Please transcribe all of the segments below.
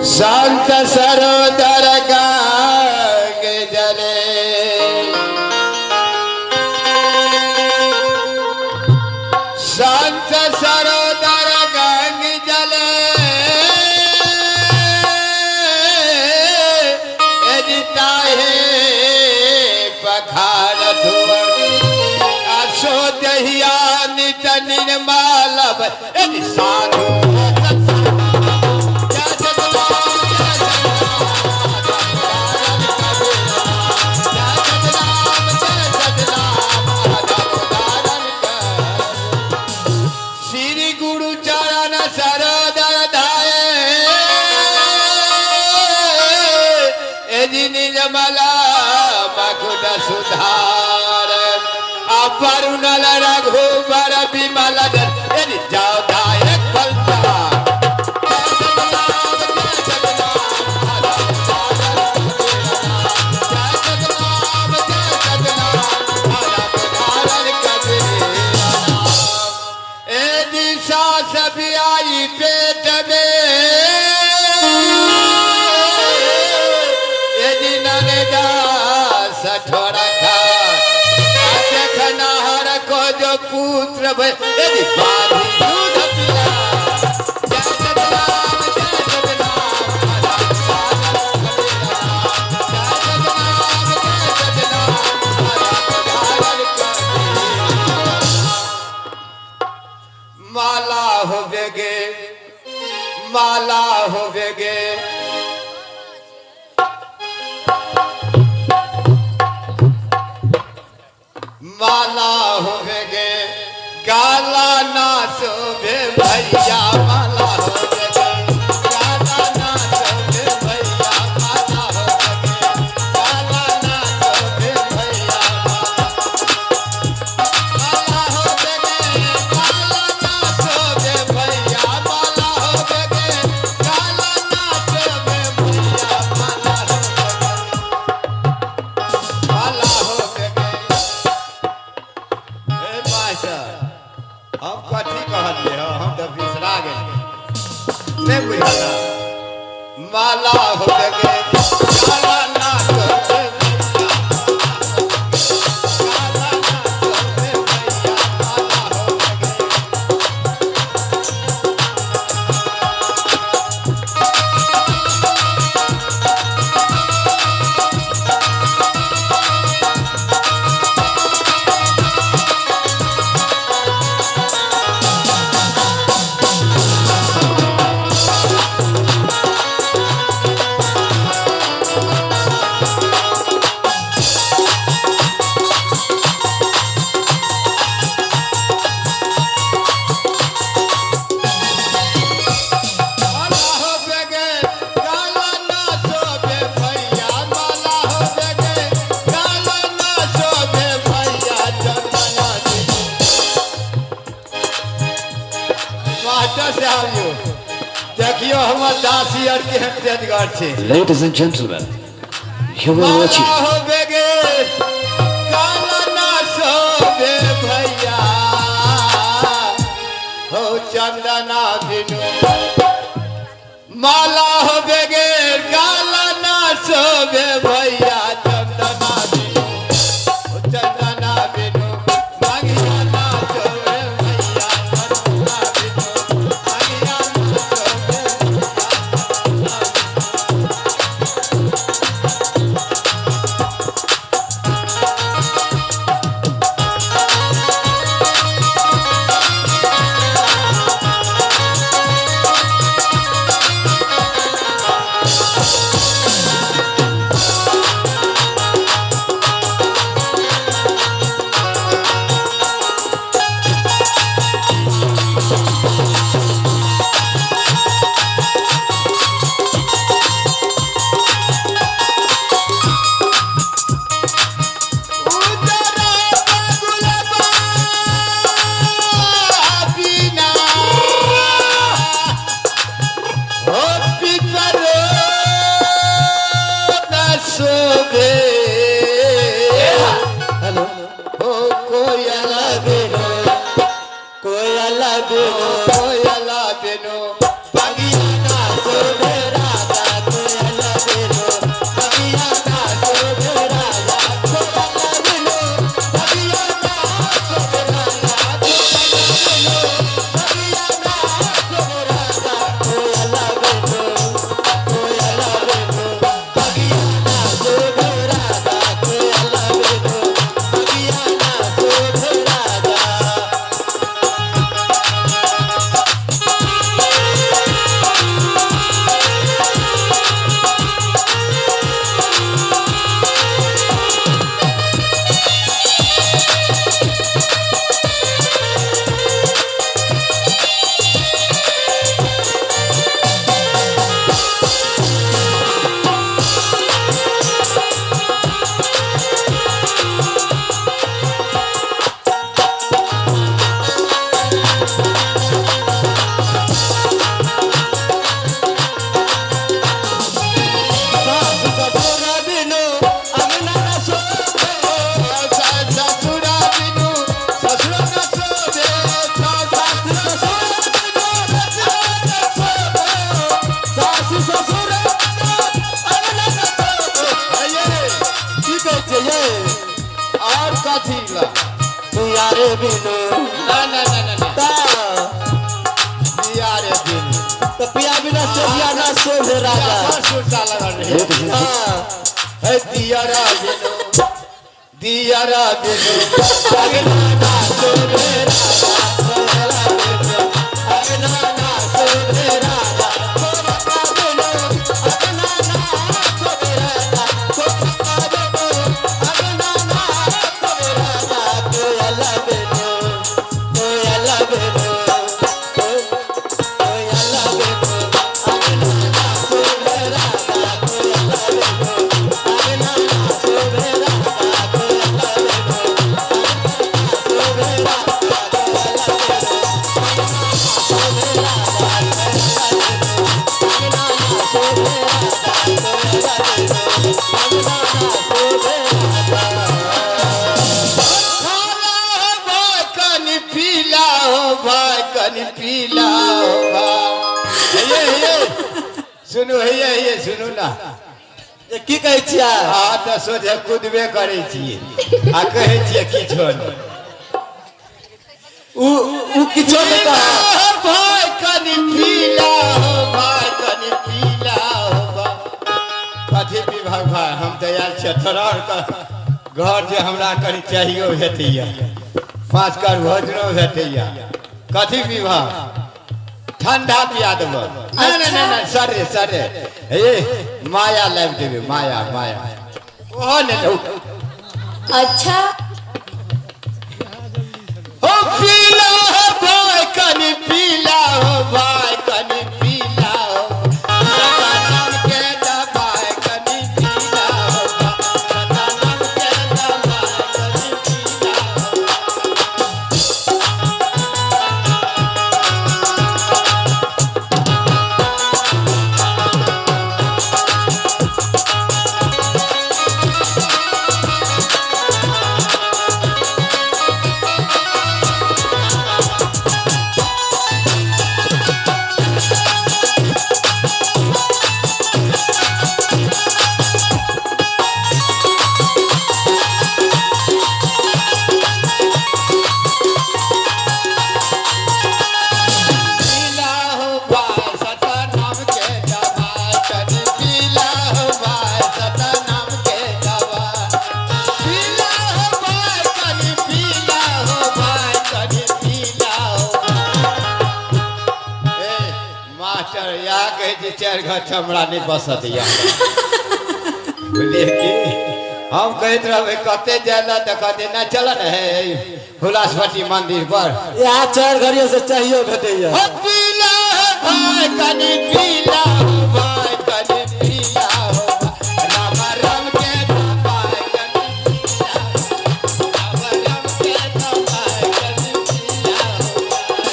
संत सरोदर गंग जले, संत सरोदर गंग जले, यदि ताहे पखारत असो दहिया नित निर्मल, यदि साधु श्री गुरु चरण सरोदर धाये, एजी निजमला मकुट सुधार, अपरुणल रघुबर विमल, यदि जाओ दायक फलता। आई पेट में यदि दास ठोरा खा देखना हर को जो पुत्र यदि बाधी दूध पिया। जय सतनाम जय सतनाम जय सतनाम जय सतनाम। माला होवेगे, माला होवेगे, माला होवेगे, गाला ना शोभे भैया, माला होवेगे, गाला ना शोभे भैया, माला होवेगे, गाला ना शोभे भैया, माला होवेगे, गाला ना शोभे भैया, माला होवेगे, गाला ना शोभे भैया, माला होवेगे, माला होवेगे। हे मास्टर, हम कथी कहलिए? हम तऽ बिसरा गेलिए, नहि बुझल। माला होवेगे, गाला ना शोभे भैया, गाला ना शोभे भैया, माला होवेगे। माला होवेगे, गाला ना शोभे भैया, माला होवेगे, गाला ना शोभे भैया, चंदना जी। मास्टर साहब यौ, देखियो हमर दासी आर केहन तेजगर छै। Ladies and gentlemen, you were माला watching होवेगे, गाला ना शोभे भैया, हो चंदना बिनु। माला होवेगे, गाला ना शोभे भैया, चंदना बिनु, हो चंदना बिनु, मांगिया ना शोभे भैया, चंदना बिनु, मांगिया ना शोभे भैया, चंदना बिनु। उजरा गुलाबा बिना, हो पिपरो न कोयला बिनु, कोयला बिनु बगिया ना शोभे राजा, कोयला बिनु बगिया ना शोभे राजा, कोयला बिनु बगिया ना शोभे राजा, कोयला बिनु बगिया ना शोभे राजा, कोयला बिनु, कोयला बिनु बगिया ना शोभे राजा, कोयला बिनु बगिया ना शोभे राजा। सास ससुर बिनु अंगना न शोभे, ससुरा बिनु ससुर न शोभे, सास ससुर बिनु ससुर न शोभे, सास ससुर बिनु अंगना न शोभे। ये की कहै छै ये? और कथी ला? पियारे बिनु। ना ना ना ना ना, ता पिया रे बिनु तो पिया बिना शोभिया ना शोभे राजा। बड़ सुरता लगल रहे। Ladies and हाँ। हे दियरा बिनु, दियरा बिनु अंगना ना शोभे राजा, कोयला बिनु अंगना ना शोभे राजा, कोयला बिनु अंगना ना शोभे राजा, कोयला बिनु अंगना ना शोभे राजा, कोयला बिनु, कोयला बिनु, कोयला बिनु अंगना ना शोभे राजा, कोयला बिनु अंगना ना शोभे राजा, कोयला बिनु खाला हो भाई कनि पीला हो भाई कनि पीला हो भाई। हे हे सुनू, हे हे सुनू ना। की कहै छियै? हाँ तऽ सोझे कुदबे करै छियै आ कहै छियै किछो नहि। उ उ किछो नहि पीला कहत। हो भाई कनि पीला हो भाई कनि पीला हो भाई। कथी विभाग भाई, हम तऽ आयल छियै थोड़ा आओर घर जे हमरा कनि चाहियो भेटैया, 5 कर भोजनो भेटैया। कथी विभाग? ठंडा पिया देबो? नहीं नहीं नहीं नहीं, सरे सरे हे माया लाबि देबै, माया माया ओहो नहि लौ। अच्छा। हो पीला हो भाई कनि पीला हो भाई कनि पीला हो, सताराम के दबाई कनि पीला हो भाई, सताराम के दबाई कनि पीला हो। पीला हो भाई सताराम के दबाई कनि पीला हो भाई सताराम के दबाई, पीला हो भाई कनि पीला हो भाई कनि पीला हो। ए मास्टर या कहै छै 4 घर चमड़ा नहि बसत या, बुझलियै की? हम कहैत रहबै कते जाय लए तऽ कहते नहि चल ने हे हुलासपट्टी मंदिर पर। यहाँ 4 घड़ियों से चाहियो भेटैया। हो पीला हो भाई कनि पीला हो भाई कनि पीला हो भाई, राम राम के दबाई कनि पीला हो, राम राम के दबाई कनि पीला हो भाई।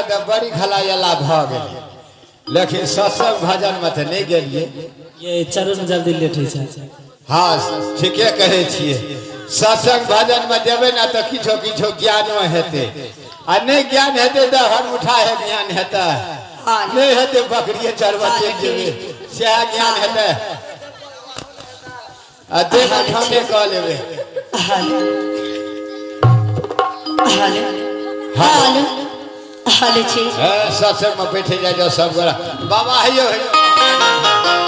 तऽ बड़ी खला भऽ गेलै, लेकिन सत्संग भजनमे तऽ नहि गेलियै। ये चरण में जल्दी लेट होइ छै। हँ, ठीके कहै छियै। सत्संग भजनमे जेबै ने तऽ किछो किछो ज्ञानो हेतै, आ नहि ज्ञान हेतै तऽ हर उठा है ज्ञान हेतै। हँ। नहि हेतै, बकरिए चरबऽ चलि जेबै, सएह ज्ञान हेतै। आ देह ठामे कऽ लेबै। हेलो हेलो हेलो हेलो छी। हँ, सत्संगमे बैठे जाइ जाउ सब गोरा। बाबा, हैयो हैयो।